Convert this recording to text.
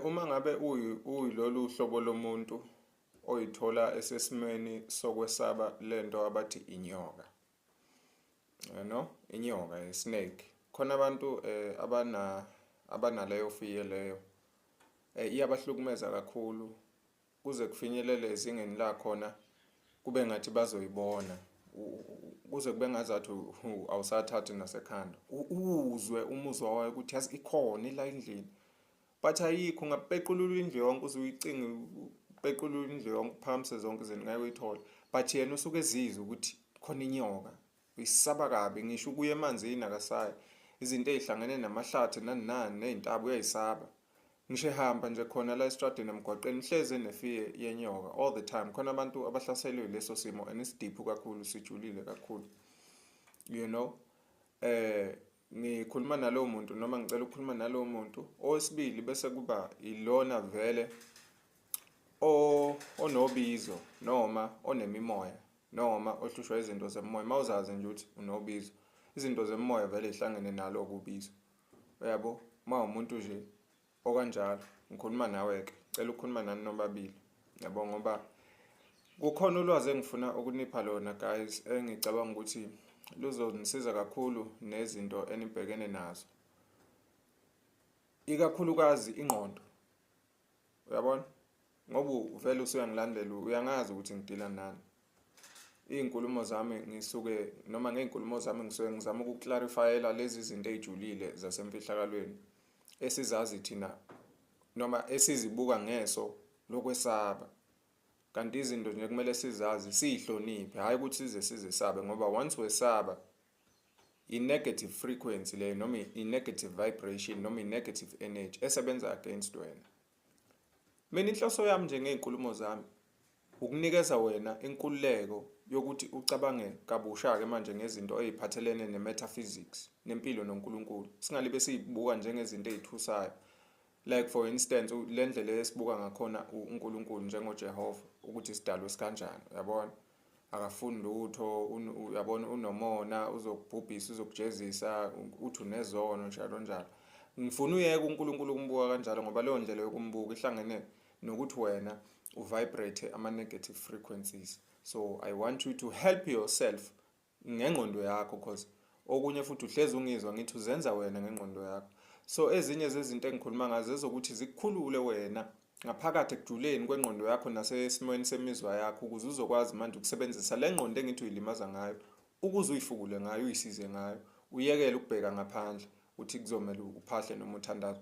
Uma ngabe uyilolu hlobo lomuntu oyithola esesimweni sokwesaba lento abathi inyoka, no, inyoka, i-snake. Khona abantu abanaleyo fear leyo, iyabahlukumeza kakhulu kuze kufinyelele ezingeni lakhona kube ngathi bazoyibona, kuze kube ngazathi awusathathi nasekhanda, uzwe umuzwa wayo ukuthi yazi ikhona ila endlini, but ayikho. Ungapequlula indlu yonke uze uyicinge, upequlula indlu yonke, uphakamise zonke izinto, ngeke uyithole. But yena usuke ezizwe ukuthi khona inyoka, uyisaba kabi, ngisho ukuya emanzini akasayi, izinto ey'hlangene namahlathi nani nani ney'ntaba uyayisaba. Ngisho ehamba nje khona la estradini, emgwaqeni, hlezi ene-fear yenyoka all the time. Khona abantu abahlaselwe leso simo and isi-deep kakhulu, sijulile kakhulu. Ngikhuluma nalowo muntu noma ngicela ukukhuluma nalowo muntu. Owesibili bese kuba ilona vele onobizo noma onemimoya noma ohlushwa izinto zemoya. Mawuzazi nje ukuthi unobizo, izinto zemoya vele zihlangene nalo kubizo, uyabo. Uma umuntu nje okanjalo, ngikhuluma nawe-ke, cela ukukhuluma nani nobabili, yabo, ngoba kukhona ulwazi engifuna ukunipha lona, guys, engicabanga ukuthi luzonisiza kakhulu nezinto enibhekene nazo, ikakhulukazi ingqondo, uyabona, ngoba uvele usuyangilandela, uyangazi ukuthi ngidila nani. Iy'nkulumo zami ngisuke noma ngey'nkulumo zami ngisuke ngizama ukuclarifyela lezi zinto ey'julile zasemfihlakalweni esizazi thina noma esizibuka ngeso lokwesaba, kanti izinto nje kumele sizazi, siyihloniphe, hhayi ukuthi size sizesabe, ngoba once wesaba, i-negative frequency leyo noma i-negative vibration noma i-negative energy esebenza against wena. Mina inhloso yami nje ngey'nkulumo zami ukunikeza wena inkululeko yokuthi ucabange kabusha-ke manje ngezinto ey'phathelene ne-metaphysics, nempilo noNkulunkulu, singalibe siyibuka njengezinto ey'thusayo. Like for instance, le ndlela esibuka ngakhona uNkulunkulu njengoJehova, ukuthi isidalwa esikanjani, uyabona, akafuni lutho, uyabona, unomona, uzokubhubhisa, uzokujezisa, uthi unezono, njalo njalo. Ngifuna uyeke uNkulunkulu ukumbuka kanjalo, ngoba leyo ndlela yokumbuka ihlangene nokuthi wena uvibrate ama-negative frequencies. So I want you to help yourself ngengqondo yakho, cause okunye futhi uhlezi ungizwa ngithi uzenza wena ngengqondo yakho. So ezinye zezinto engikhuluma ngazo ezokuthi zikukhulule wena ngaphakathi ekujuleni kwengqondo yakho nasesimweni semizwa yakho, ukuze uzokwazi manje ukusebenzisa le ngqondo engithi uyilimaza ngayo, ukuze uyifukule ngayo, uyisize ngayo, uyekele ukubheka ngaphandle uthi kuzomele uphahle noma uthandaze.